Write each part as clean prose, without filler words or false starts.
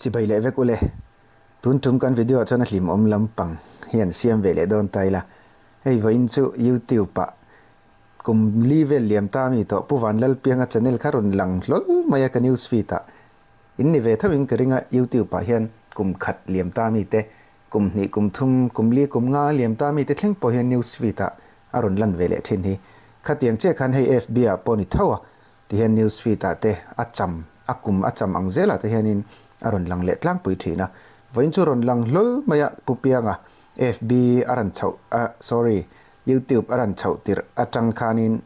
Chibai leh vek ule. Tun tum kan video ah chuan a hlimawm lampang hi an siam ve leh dawn ta ila. Hei vawiin chu YouTube ah kum li vel liam ta ami tawh Pu Vanlalpianga channel kha rawn lang hlawl mai a ka news feed ah. In ni ve tho in ka ring a YouTube ah hian kum khat liam ta ami te kum hnih kum thum kum li kum nga liam ta ami te thleng pawh hian news feed ah a rawn lan ve leh thin hi. Khatiang chiah khan hei FB ah pawh ni tho a. Tihian news feed ah te a cham, a kum a cham ang zelah te hianin a rawn lang leh tlangpui thin a. Vawiin chu rawn lang hlawl mai a, Pu Pianga FB a rawn chhoh a, sorry, YouTube a rawn chhoh tirh atang khanin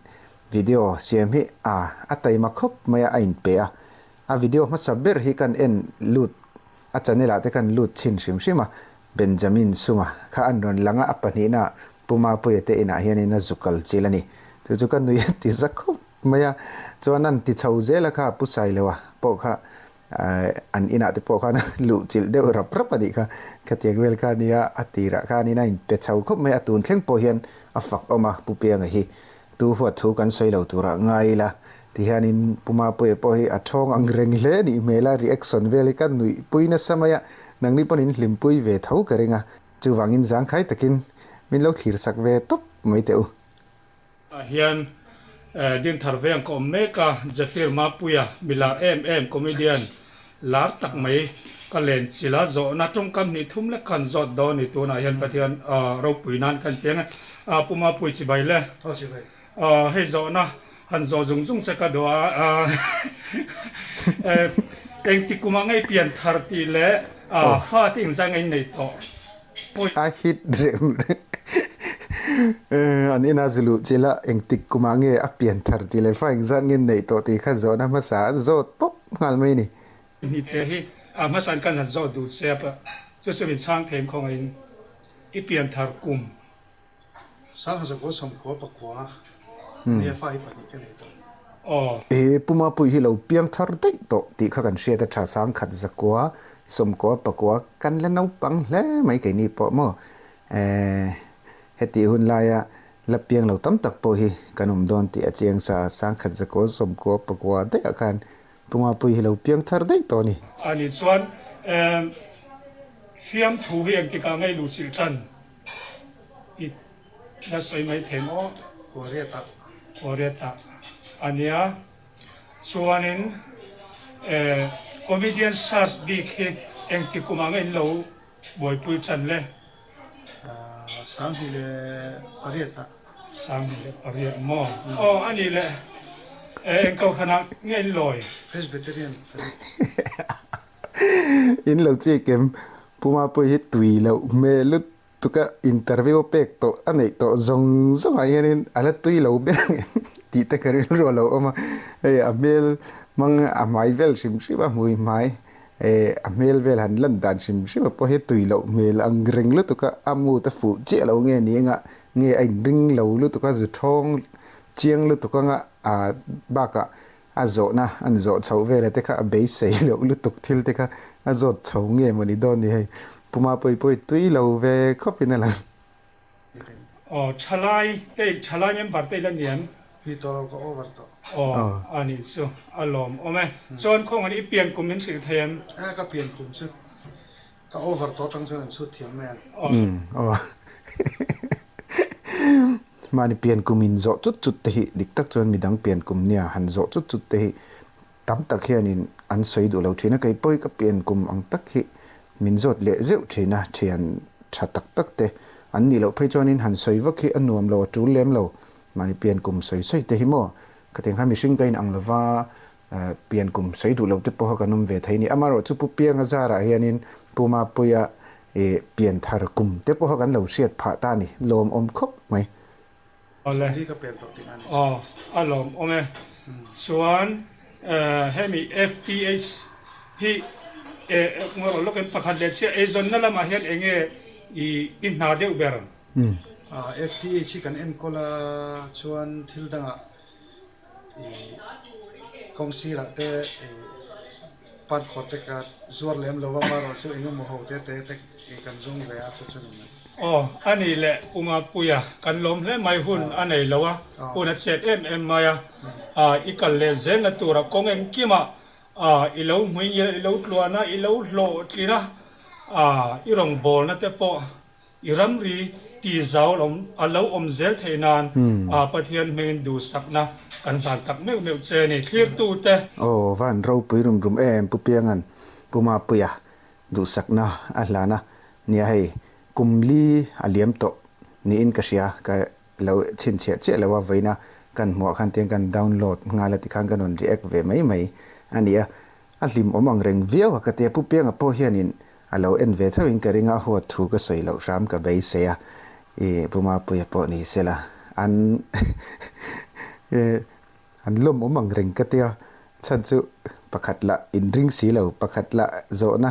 video siam hi a a taima khawp mai a, a inpe a. A video hmasa ber hi kan en lut, a channel ah te kan lut chhin hrim hrim a, Benjamin Suma kha an rawn lang a, a pahnihna Pu Mapuia te inah hianin a zukal chil a ni. Chu chu ka nui a ti za khawp mai a, chuan an ti chho zel a kha Pu Sailoa pawh kha an inah te pawh khan luh chilh deuh rap rap a nih kha, khatiang vel kha a nia, a tirah khanin a inpe chho khawp mai a, tun thleng pawh hian a fak awm a Pu Pianga hi tu huat thu kan sawi lo turah ngai ila tihianin Pu Mapuia pawh hi a thawng ang reng hle a nih hmel a, reaction vel hi ka nuihpui nasa mai a, nangni pawn in hlimpui ve tho ka ring a, chuvangin zangkhai takin min lo thlir sak ve tawp mai teh u. Ah hian Dinthar veng ka awm mek a, Zephyr Mapuia milar em em comedian lar tak mai ka len chilh a, zawhna tawngkam hnih thum lek khan zawt dawn ni tunah hian Pathian ropui nan kan ti ang e. Pu Mapui chibai le. Aw chibai. Hei zawhna han zawh zung zung che ka duh a, engti kumah ngei pian thar tih leh fate engzah ngei nei tawh? A hit rem reng. An ina zu luh chil a, engtik kumah nge a pian thar tih leh fa engzat nge neih tawh tih kha zawhna hmasa an zawt pawp nghal mai a ni. Ni te hi a hmasain kan han zawt duh che a, chu chu min chhang thei khawngaihin i pian thar kum. Sangha 9 pakua nia fa hi pahnih ka nei tawh. Aw. E Pu Mapui hi lo piang thar daih tawh tih kha kan hriat a tha sangkhat zakua sawmkua pakua kan la naupang hle mai keini pawh maw e hetih hun laia la piang lo tam tak pawh hi kan awm dawn tih a chiang sa sangkhat zakua sawmkua pakua daih ah khan Pu Mapui hi lo piang thar daih tawh a ni. Ani chuan e fiamthu hi engtikah ngei luhchilh tan I la sawi mai thei maw? Korea-ah. Korea-ah a nia. Chuanin comedian search bik hi engti kumah nge in lo buaipui tan le? Sanghnih leh pariat-ah. Sanghnih leh pariat maw? Aw a nih le. Eng kohhranah nge in lawi? Presbyterian. In lo chiak em? Pu Mapui hi tui loh hmel lut tuk a interview pek tawh a neih tawh zawng zawng ah hianin a la tui lo ber ang em tih te ka rilru a lo awm a, hei a hmel hmang a hmai vel hrim hrim a hmui hmai eh a hmel vel han lan dan hrim hrim ah pawh hi tui loh hmel ang reng lutuk a, a mood a fuh chiah lo nge ni anga nge a inring lo lutuk a zu thawng chiang lutuk anga ah bakah A zawhna an zawh chhoh vela te kha a beisei loh lutuk thil te kha a zawt chho nge maw ni dawn ni hei. Puma pawi pawi tui lo ve khawp in a lang. Aw thalai te thalai member te ila ni em? Ni tawh lo ka over tawh. Aw a nih chu a lawm awm e. Chuan khawng an i pian kum min hrilh thei em? E ka pian kum chu ka over tawh atang chuan an chhut thiam mai ang. Aw. Mahni pian kum in zawh chut chut te hi dik tak chuan midang pian kum nia han zawh chut chut te hi tam tak hianin an sawi duh lo thin a, kei pawh hi ka pian kum ang tak hi min zawt leh zeuh thin a, thian tha tak tak te an nih loh phei chuanin han sawi vak hi a nuam lo a tul lem lo, mahni pian kum sawi sawi te hi maw khatiang kha mihring ka inang lova pian kum sawi duh lo te pawha kan awm ve thei a ni. Amaherawhchu Pu Pianga zarah hianin Pu Mapuia ih pian thar kum te pawha kan lo hriat phah ta a ni, lawmawm khawp mai. Awle, aw a lawmawm e. Chuan hemi FTH hi ngaw lawkin pakhat leh chiah eizawnna lamah hian enge i hna deuh ber? FTH hi kan enkawl a chuan thil dangah ih kawng sirah te ih pan khawr te ka zuar lem lo a marawh chu eng emaw ho te te te ih kan zawng ve a chu chu ni mai. Aw a nih leh Pu Mapuia kan lawm hle mai hun a nei lo a, hun a chet em em mai a, i kal leh zelna tura kawng engkimah. I lo hmuingil a, i lo tluan a, i lo hlawhtlin a, i rawngbawlna te pawh i ramri ti zau a lo awm zel theih nan Pathian hmingin duhsakna kan hlan tak meuh meuh che a ni. Thlirtute. Aw van ropui rum rum em Pu Piangan Pu Mapuia duhsakna a hlan a nia hei kum li a liam tawh niin ka hria ka lo chhinchhiah chiah lo a vawiina kan hmuah khan tiang kan download nghal a tikhan kan rawn react ve mai mai a ni a a hlim awm ang reng viau a ka tia Pu Pianga pawh hianin a lo en ve theuhin ka ring a huat thu ka sawi loh hram ka beisei a ih Pu Mapuia pawh ni sela an an lawm awm ang reng ka tia chhan chu pakhat lah inring si lo pakhat lah zawhna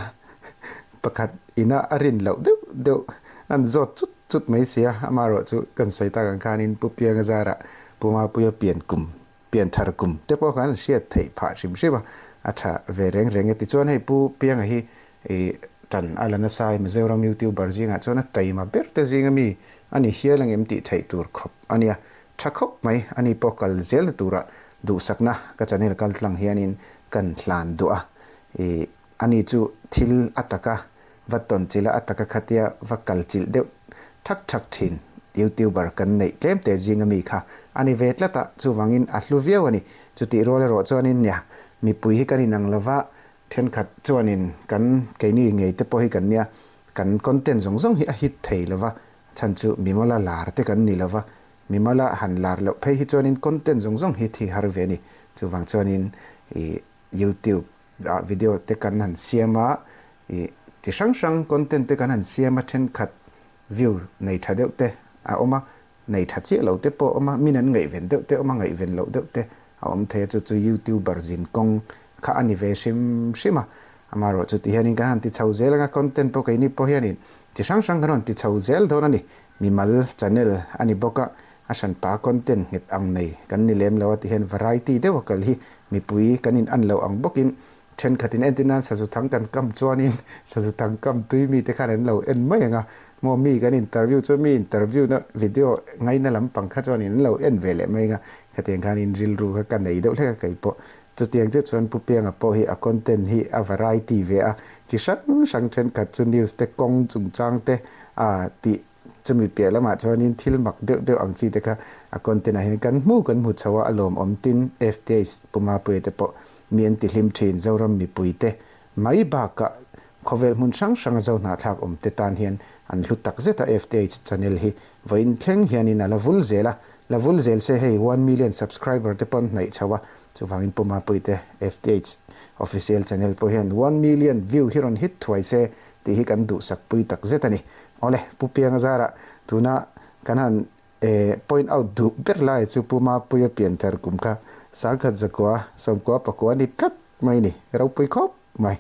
pakhat ina a rin loh deuh deuh an zawt chut chut mai sia amaherawh chu kan sawi tak ang khanin Pu Pianga zarah Pu Mapuia pian kum pian thar kum te pawh khan an hriat theih phah hrim hrim a a tha ve reng reng e tichuan hei Pu Pianga hi ih tan a la nasa i Mizoram youtuber zingah chuan a taima ber te zinga mi a ni hial ang em tih theih tur khawp a nia tha khawp mai a ni pawh kal zelna tura duhsakna ka channel kal tlang hianin kan hlan duh a ih Ani chu thil a taka va tawn chilh a, a taka khatia va kal chilh deuh thak thak thin YouTuber kan neih tlem te zinga mi kha a ni ve tlat a, chuvangin a hlu viau a ni. Chutih rual erawh chuanin nia, mipui hi kan inang lova, thenkhat chuanin kan keini ngei te pawh hi kan nia, kan content zawng zawng hi a hit thei lova, chhan chu mimawla lar te kan ni lova, mimawla han lar loh phei hi chuanin content zawng zawng hi thi har ve a ni. Chuvang chuanin ih YouTube ah video te kan han siam a, ih chi hrang hrang content te kan han siam a, thenkhat view nei tha deuh te a awm a, nei tha chiah lo te pawh a awm a, min an ngaihven deuh te a awm a, ngaihven loh deuh te a awm thei a, chu chu youtuber zin kawng kha a ni ve hrim hrim a, amaherawh chu ti hianin kan han ti chho zel ang a, content pawh keini pawh hianin chi hrang hrang kan rawn ti chho zel dawn a ni, mimal channel a ni bawk a, A hranpa content nghet ang nei kan ni lem lo a ti hian variety deuh a kal hi mipui kan in an loh ang bawkin thenkhatin entir nan sazu thang kan kam chuanin sazu thang kam tui mite khan an lo en mai ang a, maw mi kan interview chuan mi interview na video ngaina lampang kha chuanin an lo en ve leh mai ang a, khatiang khanin rilru kha ka nei deuh hlek a kei pawh chutiang chiah chuan Pu Pianga pawh hi a content hi a variety ve a, chi hrang hrang thenkhat chu news te kawng chungchang te a tih Chumi piah lamah chuanin thil mak deuh deuh ang chi te kha a content ah hian kan hmu kan hmu chho a, a lawmawm tin FTH Pu Mapuia te pawh mi an ti hlim thin Zoram mipui te mai bakah khawvel hmun hrang hranga zo hnahthlak awm te tan hian an hlu tak zet a FTH channel hi vawiin thleng hianin a la vul zel a, la vul zel se hei one million subscriber te pawh an hnaih chho a, chuvangin Pu Mapuia te FTH official channel pawh hian one million view hi rawn hit thuai se tih hi kan duhsak pui tak zet a ni. Awle, Pu Pianga zarah tuna kan han point out duh ber lai chu Pu Mapuia pianthar kum kha sangkhat zakua sawmkua pakua ni tlat mai ni, ropui khawp mai.